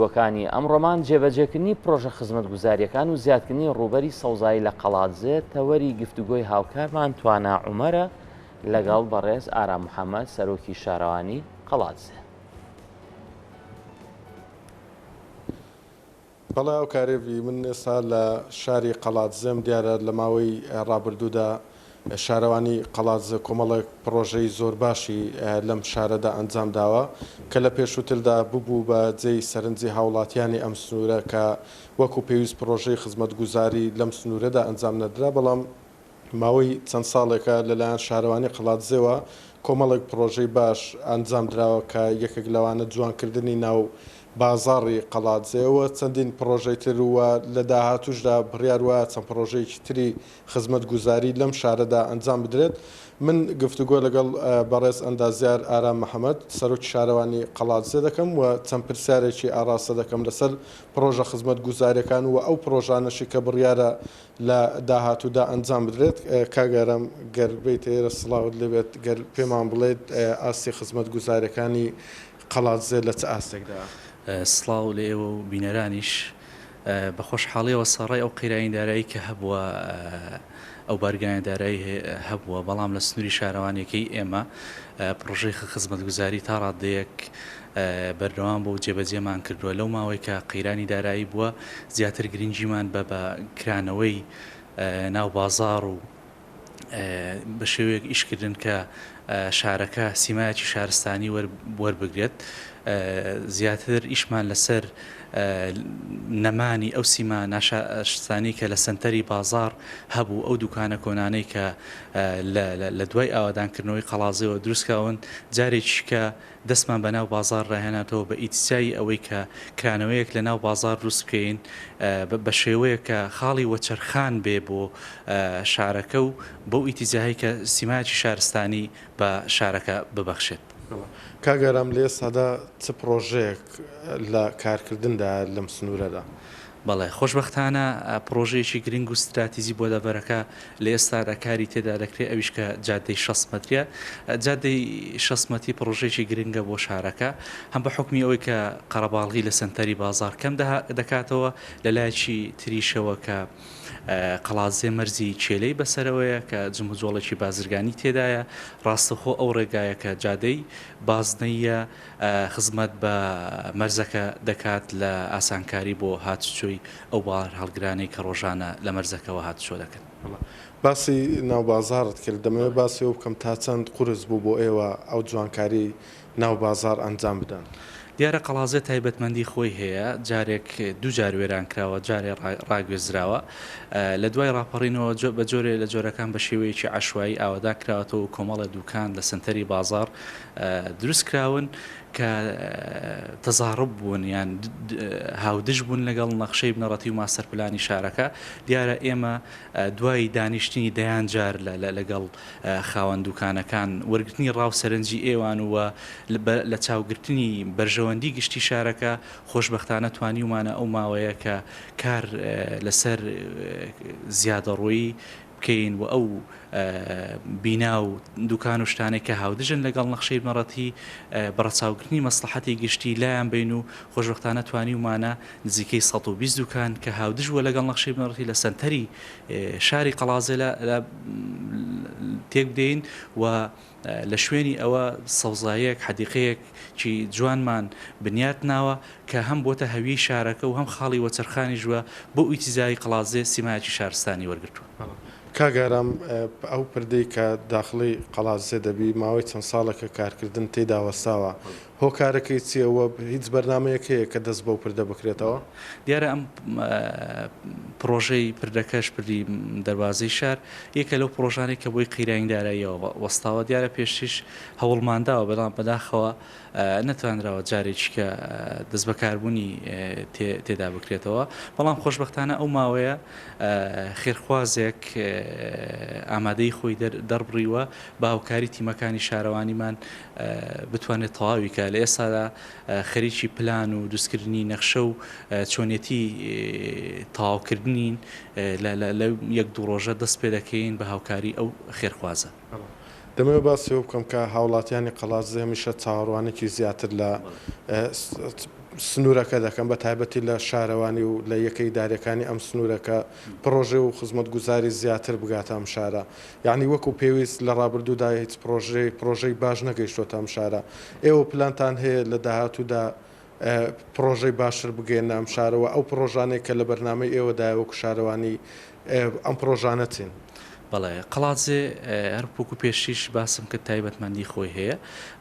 گفتوگۆکانی ئەمڕۆمان جێبەجێکردنی پڕۆژە خزمەتگوزارییەکان و زیادکردنی ڕووبەری سەوزایی لە قەڵادزێ تەوەری گفتوگۆی هاوکارمان توانا عومەرە لەگەڵ بەڕێز ئارام محەمەد سەرۆکی شارەوانی قەڵادزێ. بەڵێ هاوکارێڤی من ئێستا لە شاری قەڵادزێم، دیارە لە ماوەی ڕابردوودا شارەوانی قەڵادزێ کۆمەڵێک پڕۆژەی زۆر باشی لەم شارەدا ئەنجام داوە کە لە پێشووتردا ببوو بە جێی سەرنجی هاوڵاتیانی ئەم سنوورە کە وەکو پێویست پڕۆژەی خزمەتگوزاری لەم سنوورەدا ئەنجام نەدرا بەڵام ماوەی چەند ساڵێکە لەلایەن شارەوانی قەڵادزێوە کۆمەڵێک پڕۆژەی باش ئەنجام دراوە کە یەکێک لەوانە جوانکردنی ناو بازاڕی قەڵادزێ و چەندین پڕۆژەی تر و لە داهاتووشدا بڕیار وایە چەند پڕۆژەیەکی تری خزمەتگوزاری لەم شارەدا ئەنجام بدرێت. من گفتوگۆ لەگەڵ بەڕێز ئەندازیار ئارام محەمەد، سەرۆکی شارەوانی قەڵادزێ دەکەم و چەند پرسیارێکی ئاڕاستە دەکەم لەسەر پڕۆژە خزمەتگوزارییەکان و ئەو پڕۆژانەشی کە بڕیارە لە داهاتوودا ئەنجام بدرێت. کاک ئارام گەر بێیتە ئێرە سڵاوت لێبێت، گەر پێمان بڵێیت ئاستی خزمەتگوزارییەکانی قەڵادزێ لە چ ئاستێکدایە؟ سڵاو لە ئێوە و بینەرانیش. بە خۆشحاڵیەوە سەڕای ئەو قەیرانی دارایی کە هەبووە، ئەو بارگرانی دارایی هەبووە، بەڵام لە سنووری شارەوانیەکەی ئێمە پڕۆژەی خزمەتگوزاری تا ڕاددەیەک بەردەوام بووە و جێبەجێمان کردووە. لەو ماوەی کە قەیرانی دارایی بووە زیاتر گرنگیمان بە بە کرانەوەی ناو بازاڕ و بە شێوەیەک ئیش کردن کە شارەکە سیمایەکی شارستانی وەربگرێت، زیاتر ئیشمان لەسەر نەمانی ئەو سیما ناشارستانی کە لە سەنتەری بازاڕ هەبوو، ئەو دوکانە کۆنانەی کە لە دوای ئاوادانکردنەوەی قەڵازێوە دروستکراون، جارێکیشکە دەستمان بە ناو بازاڕ راهێناتەوە بە ئیتجای ئەوەی کە کرانەوەیەک لە ناو بازاڕ دروست بکەین بە شێوەیەک کە خاڵی وەچەرخان بێ بۆ شارەکە و بەو ئیتجاهەی کە سیمایەکی شارستانی بە شارەکە ببەخشێت. کاک ئارام لە ئێستادا چ پڕۆژەیەک لە کارکردندایە لەم سنوورەدا؟ بەڵێ، خۆشبەختانە پڕۆژەیەکی گرنگ و ستراتیجی بۆ دەڤەرەکە لە ئێستادا کاری تێدا دەکرێت، ئەویش کە جادەی 60 مەتریە. جادەی 60 مەتری پڕۆژەیەکی گرنگە بۆ شارەکە، هەم بە حوکمی ئەوەی کە قەرەباڵغی لە سەنتەری بازاڕ کەم دەکاتەوە، لە لایەکی تریشەوە کە قەڵادزێ مەرزی کێلەی بەسەرەوەیە کە جموجۆڵێکی بازرگانی تێدایە، ڕاستەوخۆ ئەو ڕێگایە کە جادەی بازنەییە، خزمەت بە مەرزەکە دەکات لە ئاسانکاری بۆ هاتوچۆی ئەو بارهەڵگرانەی کە ڕۆژانە لە مەرزەکەوە هاتوچۆ دەکەن. باسی ناوبازاڕت کرد، دەمەوێت باسی ئەوە بکەم تا چەند قورس بوو بۆ ئێوە ئەو جوانکاریەی ناو بازاڕ ئەنجام بدەن؟ دیارە قەڵازێ تایبەتمەندی خۆی هەیە، جارێک دووجار وێران کراوە، جارێ ڕاگوێزراوە، لە دوای ڕاپەڕینەوە بە جۆرێ لە جۆرەکان بە شێوەیەکی عەشوایی ئاوەدان کراوەتەوە و کۆمەڵێ دووکان لە سەنتەری بازاڕ دروست کراون کە تەزاڕب بوون یان هاودژ بوون لەگەڵ نەخشەی بنەڕەتی و ماستەرپلانی شارەکە. دیارە ئێمە دوای دانیشتنی دەیان جار لەگەڵ خاوەن دوکانەکان، وەرگرتنی ڕا و سەرنجی ئێوان و لە چاوگرتنی بەرژەوەندی گشتی شارەکە، خۆشبەختانە توانیومانە ئەو ماوەیە کە کار لەسەر زیادەڕۆیی بکەین و ئەو بینا و دوکان و شتانەی کە هاودژن لەگەڵ نەخشەی بنەڕەتی بە ڕەچاوگرتنی مەسڵەحەتی گشتی لایان بەین و خۆشبەختانە توانیومانە نزیکەی 120 دوکان کە هاودژ بووە لەگەڵ نەخشەی بنەڕەتی لە سەنتەری شاری قەڵازێ لە تێک بدەین و لە شوێنی ئەوە سەوزاییەک، حەدیقەیەکی جوانمان بنیات ناوە کە هەم بۆتە هەویەی شارەکە و هەم خاڵی وەچەرخانیش بووە بۆ ئیتیزای قەڵادزێ سیمایەکی شارستانی وەرگرتووە. کاک ئارام ئەو پردەی کە داخڵی قەڵادزێ دەبی ماوەی چەند ساڵێکە کارکردن تێیدا وەستاوە، هۆکارەکەی چییە و هیچ بەرنامەیەک هەیە کە دەست بەو پردە بکرێتەوە؟ دیارە ئەم پڕۆژەی پردەکەش، پردی دەروازەی شار، یەکە لەو پڕۆژانەی کە بۆی قەیرانی داراییەوە وەستاوە. دیارە پێشتریش هەوڵمان داوە، بەڵام بەداخەوە نەتوانراوە جارێکی کە دەستبەکاربوونی تێدا بکرێتەوە. بەڵام خۆشبەختانە ئەو ماوەیە خێرخوازێک ئامادەیی خۆی دەربڕیوە بە هاوکاری تیمەکانی شارەوانیمان بتوانێت تەواوی کا. لە ئێستادا خەریکی پلان و دروستکردنی نەخشە و چۆنیەتی تەواوکردنین، لە یەک دوو ڕۆژە دەست پێ دەکەین بە هاوکاری ئەو خێرخوازە. دەمەوێت باسی ئەوە بکەم کە هاوڵاتیانی قەڵادزێ هەمیشە چاوەڕوانێکی زیاتر لە. سنوورەکە دەکەم بە تایبەتی لە شارەوانی و لە یەکە ئیداریەکانی ئەم سنوورە کە پڕۆژەی و خزمەتگوزاری زیاتر بگاتە ئەم شارە یانی وەکو پێویست لە ڕابردوودا هیچ پڕۆژەی پڕۆژەی باش نەگەیشتۆتە ئەم شارە ئێوە پلانتان هەیە لە داهاتوودا پڕۆژەی باشتر بگەیەننە ئەم شارە و ئەو پڕۆژانەی کە لە بەرنامەی ئێوەدایە وەکو شارەوانی ئەم پڕۆژانە چین؟ بەڵێ قەڵادزێ هەر وەکو پێشتریش باسم کرد تایبەتمەندی خۆی هەیە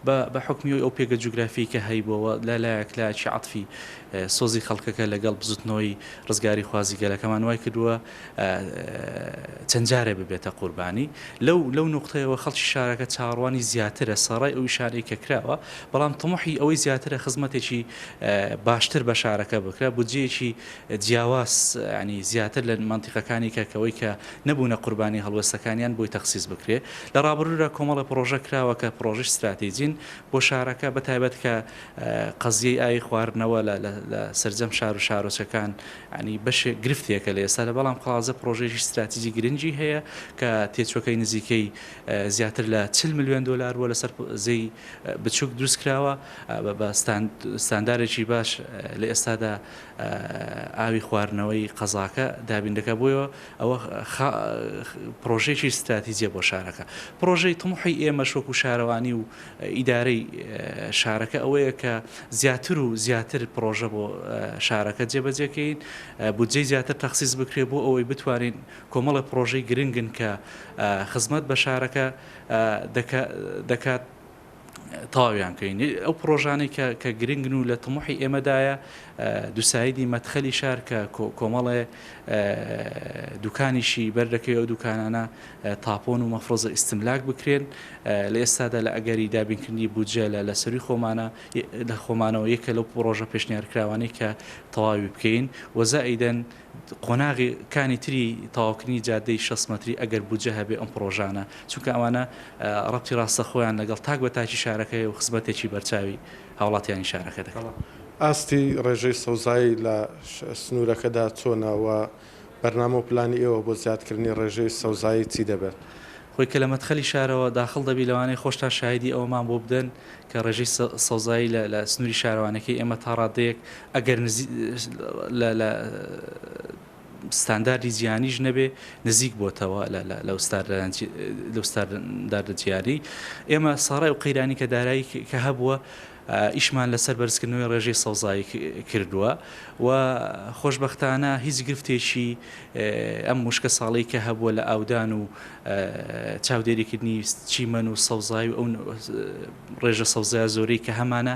بە بە حوکمی ئەوەی ئەو پێگە جوگرافیەی کە هەیبووە و لە لایەک لایەکی عەتفی سۆزی خەڵکەکە لەگەڵ بزوتنەوەی ڕزگاریخوازی گەلەکەمان وای کردووە چەند جارێ ببێتە قوربانی لەو لەو نوقتەیەوە خەڵکی شارەکە چاوەڕوانی زیاترە سەڕای ئەو ئیشانەی کە کراوە بەڵام تموحی ئەوەی زیاترە خزمەتێکی باشتر بە شارەکە بکرا بودجەیەکی جیاواز ینی زیاتر لە مەنتیقەکانی کە کەوەی کە نەبوونە قوربانی هەڵوێستەکانیان بۆی تەخسیس بکرێ لە ڕابردوودا کۆمەڵە پڕۆژە کراوە کە پڕۆژەی ستراتیجین بۆ شارەکە بە تایبەت کە قەزیەی ئاوی خواردنەوە لە لە سەرجەم شار و شارۆچکەکان یانی بەشێک گرفتێکە لە ئێستادا، بەڵام قەڵادزە پڕۆژەیەکی ستراتیجی گرنگی هەیە کە تێچووەکەی نزیکەی زیاتر لە 40 ملیۆن دۆلار بووە لەسەر زێی بچووک دروست کراوە بە ستاندارێکی باش لە ئێستادا ئاوی خواردنەوەی قەزاکە دابین دەکات بۆیە ئەوە پڕۆژەیەکی ستراتیجیە بۆ شارەکە پڕۆژەی تموحی ئێمەش وەکو شارەوانی و ئیدارەی شارەکە ئەوەیە کە زیاتر و زیاتر پڕۆژە بۆ شارەکە جێبەجێکەین، بودجەی زیاتر تەخسیس بکرێت بۆ ئەوەی بتوانین کۆمەڵێ پڕۆژەی گرنگن کە خزمەت بە شارەکە دەکات تەواویان کەین. ئەو پڕۆژانەی کە گرنگن و لە تموحی ئێمەدایە دوسایدی مەدخەلی شار کە کۆمەڵێ دوکانیشی بەردەکەوێت ئەو دوکانانە تاپۆن و مەفرەزە ئیستملاک بکرێن، لە ئێستادا لە ئەگەری دابینکردنی بودجە لە لە سەرووی خۆمانە لە خۆمانەوە یەکە لەو پڕۆژە پێشنیارکراوانەی کە تەواوی بکەین و زائیدەن قۆناغی کانی تری تەواوکردنی جادەی 60 مەتری ئەگەر بودجە هەبێ ئەم پڕۆژانە چونکە ئەوانە ڕەبتی ڕاستەخۆیان لەگەڵ تاک بە تاکی شارەکە هەیە و خزمەتێکی بەرچاوی هاوڵاتیانی شارەکە دەکەن. ئاستی ڕێژەی سەوزایی لە سنوورەکەدا چۆنە و بەرنامە و پلانی ئێوە بۆ زیادکردنی ڕێژەی سەوزایی چی دەبێت؟ خۆی کە لە مەدخەلی شارەوە داخڵ دەبی لەوانەیە خۆشتان شاهیدی ئەوەمان بۆ بدەن کە ڕێژەی سەوزایی لە لە سنووری شارەوانەکەی ئێمە تا ڕادەیەک ئەگەر نزی لە لە ستانداردی جیهانیش نەبێ نزیک بۆتەوە لە لە لەو لەو ستانداردە جیهانی ئێمە سەڕای و قەیرانی کە دارایی کە هەبووە ئیشمان لەسەر بەرزکردنەوەی ڕێژەی سەوزایی کردووە و خۆشبەختانە هیچ گرفتێکی ئەم وشکە ساڵەی کە هەبووە لە ئاودان و چاودێریکردنی چیمەن و سەوزایی و ئەو ڕێژە سەوزایە زۆرەی کە هەمانە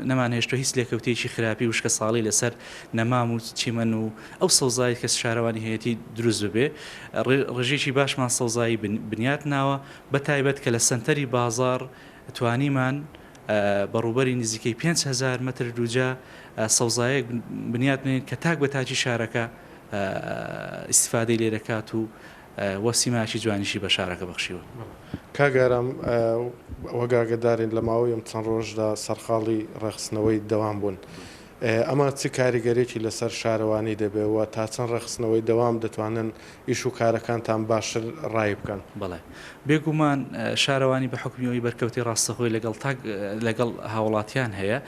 نەمانهێشتووە هیچ لێکەوتەیەکی خراپی وشکە ساڵی لەسەر نەمام و چیمەن و ئەو سەوزایی کە شارەوانی هەیەتی دروست ببێ ڕێژەیەکی باشمان سەوزایی بنیات ناوە بە تایبەت کە لە سەنتەری بازاڕ توانیمان بە ڕووبەری نزیکەی 5000 مەتر دووجا سەوزایەک بنیات بنێین کە تاک بە تاکی شارەکە ئیستیفادەی لێ دەکات و و سیمایەکی جوانیشی بە شارەکە بەخشیوە. کاک ئارام، وەک ئاگەدارین لە ماوەی ئەم چەند ڕۆژدا سەرقاڵی ڕێکخستنەوەی دەوام بوون. ئەمە چ کاریگەریی لەسەر شارەوانی دەبێ و تا چەند ڕێکخستنەوەی دەوام دەتوانن ئیش و کارەکانتان باشتر ڕایی بکەن؟ بەڵێ. بێگومان شارەوانی بە حوکمی ئەوەی بەرکەوتەی ڕاستەخۆی لەگەڵ تاک لەگەڵ هاوڵاتیان هەیە،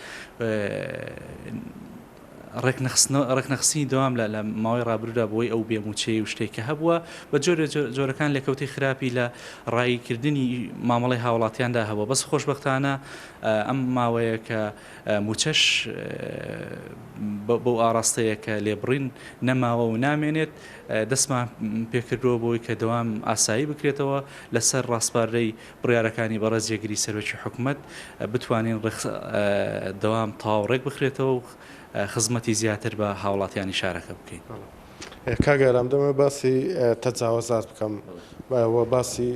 ڕێکنەخستنی دەوام لە لە ماوەی ڕابردوودا بەهۆی ئەو بێ مووچەیی و شتێک کە هەبووە بە جۆرێ جۆرەکان لێکەوتەی خراپی لە ڕاییکردنی مامەڵەی هاوڵاتیاندا هەبووە بەس خۆشبەختانە ئەم ماوەیە کە مووچەش بەو ئاڕاستەیە کە لێبڕین نەماوە و نامێنێت دەستمان پێکردووە بۆی کە دەوام ئاسایی بکرێتەوە لەسەر ڕاسپاردەی بڕیارەکانی بەڕێز جێگری سەرۆکی حکومەت بتوانین دەوام تەواو ڕێک بخرێتەوە و خزمەتی زیاتر بە هاوڵاتیانی شارەکە بکەین. کاک ئارام دەمەوێت باسی تەجاوەزات بکەم و باسی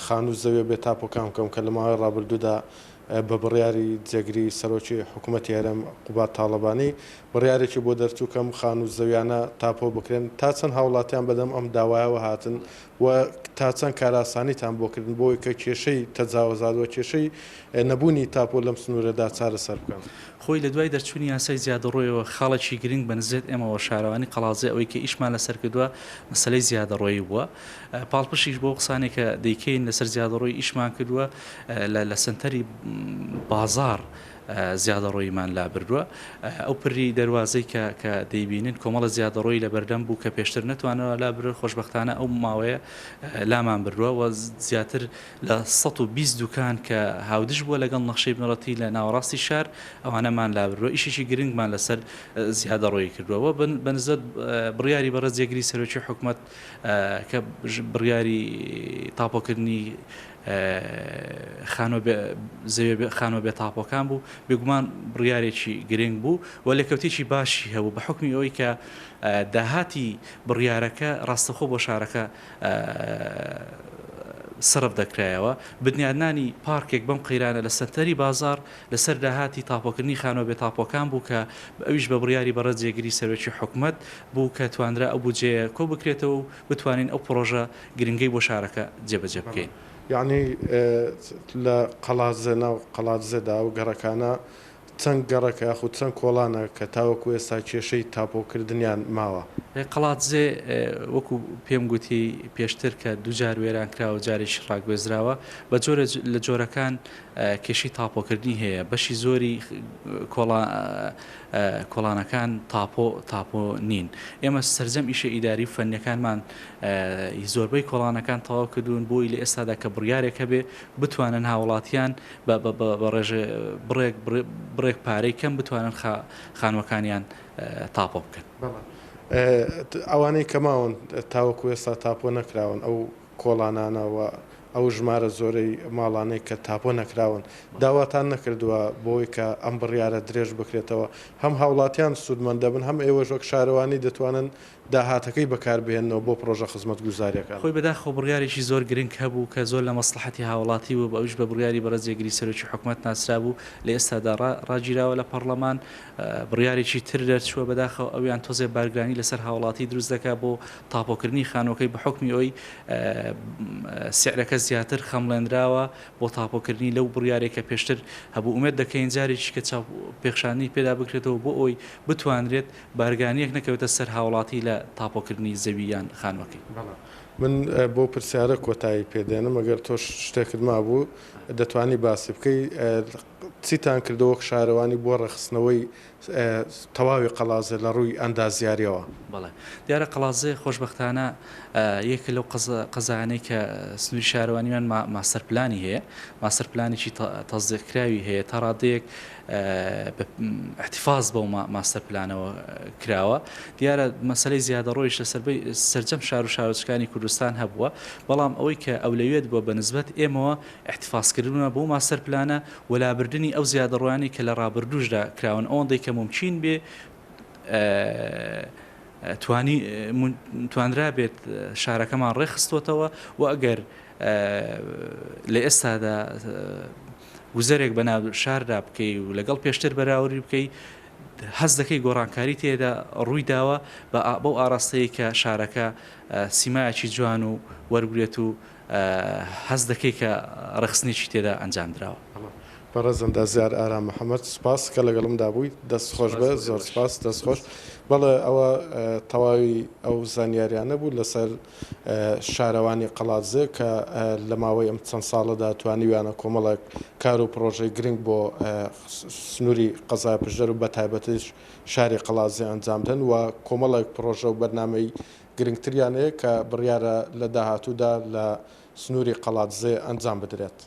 خانوو زەویە بێ تاپۆکان بکەم کە لە ماوەی ڕابردوودا بە بڕیاری جێگری سەرۆکی حکوومەتی هەرێم قوباد تاڵەبانی بڕیارێکی بۆ دەرچوو کەم خانوو زەویانە تاپۆ بکرێن تا چەند هاوڵاتیان بەدەم ئەم داوایەوە هاتن و تا چەند کارئاسانیتان بۆ کردن بۆ ئەوەی کە کێشەی تەجاوزات و کێشەی نەبوونی تاپۆ لەم سنوورەدا چارەسەر بکەن؟ خۆی لە دوای دەرچوونی یاسای زیادەڕۆیەوە خاڵێکی گرنگ بە نزیت ئێمەوە شارەوانی قەڵادزێ ئەوەی کە ئیشمان لەسەر کردووە مەسەلەی زیادەڕۆیی بووە پاڵپشتیش بۆ قسانێک کە دەیکەین لەسەر زیادەڕۆیی ئیشمان کردووە لە سەنتەری بازاڕ. زیادەڕۆییمان لابردووە. ئەو پردی دەروازەی کە کە دەیبینن کۆمەڵە زیادەڕۆیی لەبەردەم بوو کە پێشتر نەتوانرا لاببرێت، خۆشبەختانە ئەو ماوەیە لامان بردووە و زیاتر لە 120 دوکان کە هاودژ بووە لەگەڵ نەخشەی بنەڕەتی لە ناوەڕاستی شار ئەوانەمان لابردووە، ئیشێکی گرنگمان لەسەر زیادەڕۆیی کردووە و بە نسبەت بڕیاری بەڕێز جێگری سەرۆکی حکومەت کە بڕیاری تاپۆکردنی خانووە بێ زەویە بێ خانووە بێ تاپۆکان بوو، بێگومان بڕیارێکی گرنگ بوو و لێکەوتێکی باشی هەبوو بە حوکمی ئەوەی کە داهاتی بڕیارەکە ڕاستەخۆ بۆ شارەکە سەرف دەکرایەوە. بنیادنانی پارکێک بەم قەیرانە لە سەنتەری بازاڕ لەسەر داهاتی تاپۆکردنی خانووە بێ تاپۆکان بوو کە ئەویش بە بڕیاری بەڕێز جێگری سەرۆکی حکومەت بوو کە توانرا ئەو بودجەیە کۆ بکرێتەوە و بتوانین ئەو پڕۆژە گرنگەی بۆ شارەکە جێبەجێ بکەین. یەعنی لە قەڵادزێ ناو قەڵادزێدا ئەو گەڕەکانە چەند گەڕەکە یاخود چەند کۆڵانە کە تاوەکو ئێستا کێشەی تاپۆکردنیان ماوە؟ قەڵادزێ وەکو پێم گوتی پێشتر کە دووجار وێران کراوە جارێکی ڕاگوێزراوە بە جۆرە لە جۆرەکان کێشەی تاپۆکردنی هەیە بەشی زۆری کۆڵا کۆڵانەکان تاپۆ تاپۆ نین ئێمە سەرجەم ئیشە ئیداری و فەنیەکانمان زۆربەی کۆڵانەکان تەواو کردوون بۆی لە ئێستادا کە بڕیارێک هەبێ بتوانن هاوڵاتیان بە بە ڕێژە بڕێک بڕێک پارەی کەم بتوانن خانووەکانیان تاپۆ بکەن. بەڵێ ئەوانەی کە ماون تاوەکو ئێستا تاپۆ نەکراون ئەو کۆڵانانە و ئەو ژمارە زۆرەی ماڵانەی کە تاپۆ نەکراون داواتان نەکردووە بۆی کە ئەم بڕیارە درێژ بکرێتەوە هەم هاوڵاتیان سوودمەند دەبن هەم ئێوەش وەک شارەوانی دەتوانن داهاتەکەی بەکاربهێننەوە بۆ پڕۆژە خزمەتگوزارییەکان. خۆی بەداخەوە بڕیارێکی زۆر گرنگ هەبوو کە زۆر لە مەسڵەحەتی هاوڵاتی بوو ئەویش بە بڕیاری بەڕێز جێگری سەرۆکی حکومەت ناسرابوو لە ئێستادا ڕاگیراوە لە پەڕڵەمان بڕیارێکی تر دەرچووە بەداخەوە ئەویان تۆزێ بارگرانی لەسەر هاوڵاتی دروست دەکات بۆ تاپۆکردنی خانووەکەی بە حوکمی ئەوەی سعرەکە زیاتر خەمڵێنراوە بۆ تاپۆکردنی لەو بڕیارێک کە پێشتر هەبوو ئومێد دەکەین جارێکی کە چاو پێخشاندنی پێدا بکرێتەوە بۆ ئەوەی بتوانرێت بارگرانیەک نەکەوێتە سەر هاوڵاتی لە تاپۆکردنی زەوی یان خانوەکەی. بەڵێ من بەو پرسیارە کۆتایی پێ دێنم ئەگەر تۆش شتێکت مابوو دەتوانی باسی بکەی چیتان کردووە وەک شارەوانی بۆ ڕێکخستنەوەی تەواوی قەڵازێ لە ڕووی ئەندازیاریەوە؟ بەڵێ دیارە قەڵازێ خۆشبەختانە یەکێکە لەو قەزایانەی کە سنووری شارەوانیمان ماستەر پلانی هەیە، ماستەر پلانێکی تەسدیقکراوی هەیە تا ڕادەیەک ئیحتیفاز بەو ماستەر پلانەوە کراوە. دیارە مەسەلەی زیادەڕۆیش لە سەربەی سەرجەم شار و شارۆچکانی کوردستان هەبووە، بەڵام ئەوەی کە ئەولەویەت بووە بە نسبەت ئێمەوە ئیحتیفازکردنە بەو ماستەر پلانە و لابردنی ئەو زیادەڕۆیانەی کە لە ڕابردووشدا کراون ئەوەندەی کە مومکین بێ توانی توانرابێت شارەکەمان ڕێکخستۆتەوە و ئەگەر لە ئێستادا گوزەرێک بە ناو شاردا بکەی و لەگەڵ پێشتر بەراوردی بکەی هەست دەکەی گۆڕانکاری تێدا ڕووی داوە بەو ئاراستەیە کە شارەکە سیمایەکی جوان و وەرگێت و هەست دەکەی کە ڕێکخستنێکی تێدا ئەنجام دراوە. بەڕێز ئەندازیار ئارام محەمەد سوپاس کە لەگەڵمدا بووی دەست خۆش بێ زۆر سوپاس دەست خۆش بەڵێ ئەوە تەواوی ئەو زانیاریانە بوو لەسەر شارەوانی قەڵادزێ کە لە ماوەی ئەم چەند ساڵەدا توانیویانە کۆمەڵێک کار و پڕۆژەی گرنگ بۆ سنووری قەزای پشدەر و بەتایبەتیش شاری قەڵادزێ ئەنجام بدەن و کۆمەڵێک پڕۆژە و بەرنامەی گرنگتریان هەیە کە بڕیارە لە داهاتوودا لە سنووری قەڵادزێ ئەنجام بدرێت.